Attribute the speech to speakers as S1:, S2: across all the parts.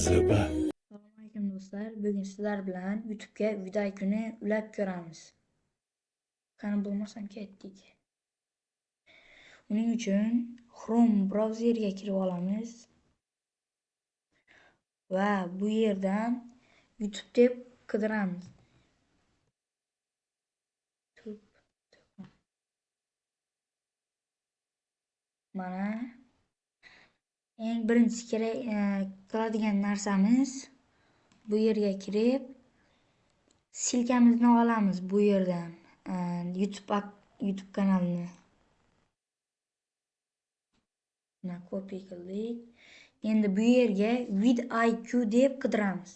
S1: Zuba.
S2: Assalomu alaykum do'stlar. Bugun sizlar bilan YouTube'ga vidIQni ulab ko'ramiz. Qani bo'lmasam ketdik. Uning uchun Chrome brauzeriga kirib olamiz va bu yerdan YouTube deb qidiramiz. YouTube. Mana eng birinchi kerak qiladigan narsamiz bu yerga kirib silkamizni olamiz bu yerdan, YouTube kanalini. Mana copy qildik. Endi bu yerga vidIQ deb qidiramiz.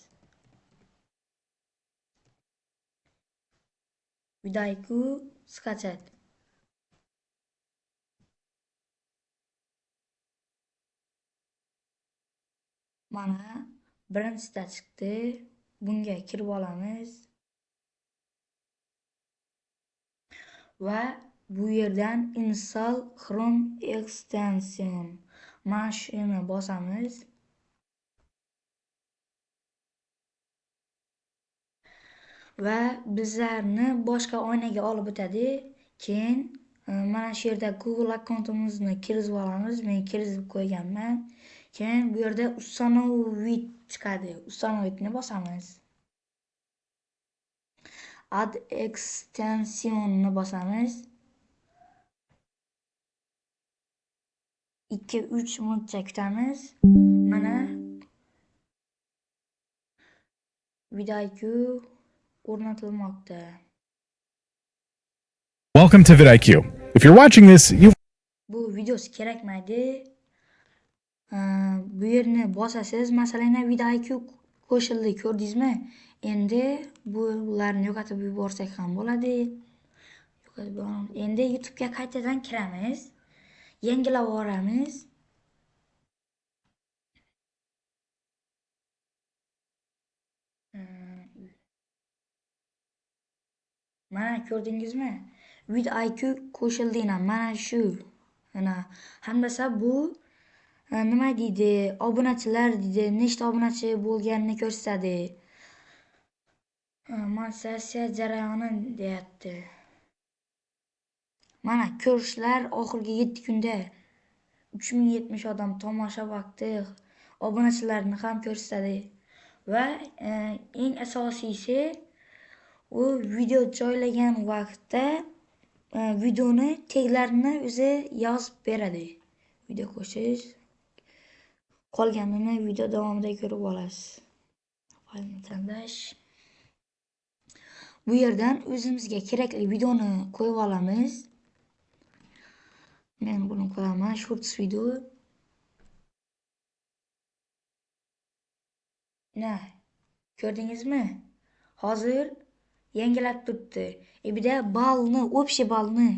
S2: vidIQ skachat. Mana birinchisida chiqdi. Bunga kirib olamiz. Va bu yerdan install Chrome extension mana shuni bosamiz. Va bizlarni boshqa oynaga olib o'tadi. Keyin mana shu yerda Google akkauntimizni kirgizib olamiz. Men kirgizib qo'yganman. Keyin bu yerda Ustanovit chiqadi. Ustanovitni bosamiz. Add extensionni bosamiz. 2-3 minutcha kutamiz. Mana vidIQ o'rnatilmoqda.
S1: Welcome to vidIQ. If you're watching this, you've
S2: Bu videosi kerakmaydi. Bu yerni bosasiz, masalan, vidIQ qo'shildi, ko'rdingizmi? Endi bularni yo'qotib yuborsak ham bo'ladi. Yo'qotib yuboramiz. Endi YouTube'ga qaytadan kiramiz. Yangilab yuboramiz. Mana ko'rdingizmi? vidIQ qo'shildi mana shu. Mana hammasi bu nima deydi? Obunachilar deydi, nechta obunachi bo'lganini ko'rsatadi. Monetizatsiya jarayoni deyapti. Mana ko'rishlar oxirgi 7 kunda 3070 odam tomosha vaqti, obunachilarni ham ko'rsatadi. Va eng asosiysi u video joylagan vaqtda videoni taglarini o'zi yozib beradi. Video qo'shish, qolganini video davomida ko'rib olasiz. Faylni tanlash. Bu yerdan o'zimizga kerakli videoni qo'yib olamiz. Men buni qo'yaman, shorts video. Na, ko'rdingizmi? Hozir yangilab turibdi. Bir de ballni, общий ballni,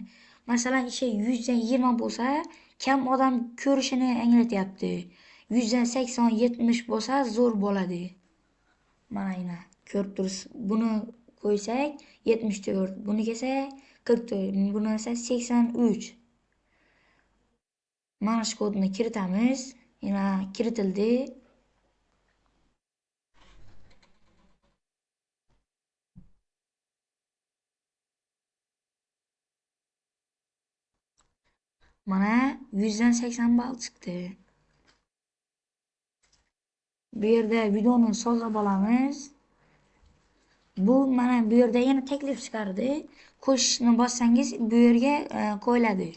S2: masalan, ishi 100dan 20 bo'lsa, kam odam ko'rishini anglatyapti. 100dan 80, 70 bo'lsa zo'r bo'ladi. Mana ina ko'rib turibsiz. Buni qo'ysak 74, buni kelsa 44, buni esa 83. Mana shu kodni kiritamiz. Yana kiritildi. Mana 100dan 80 ball chiqdi. Bu yerda videoni sozlab olamiz. Bu mana bu yerda yana taklif chiqardi. Qo'shishni bossangiz bu yerga qo'yiladi.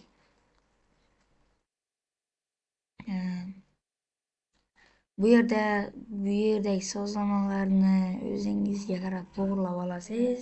S2: Bu yerda bu yerdagi sozlamalarni o'zingizga qarab to'g'rilab olasiz.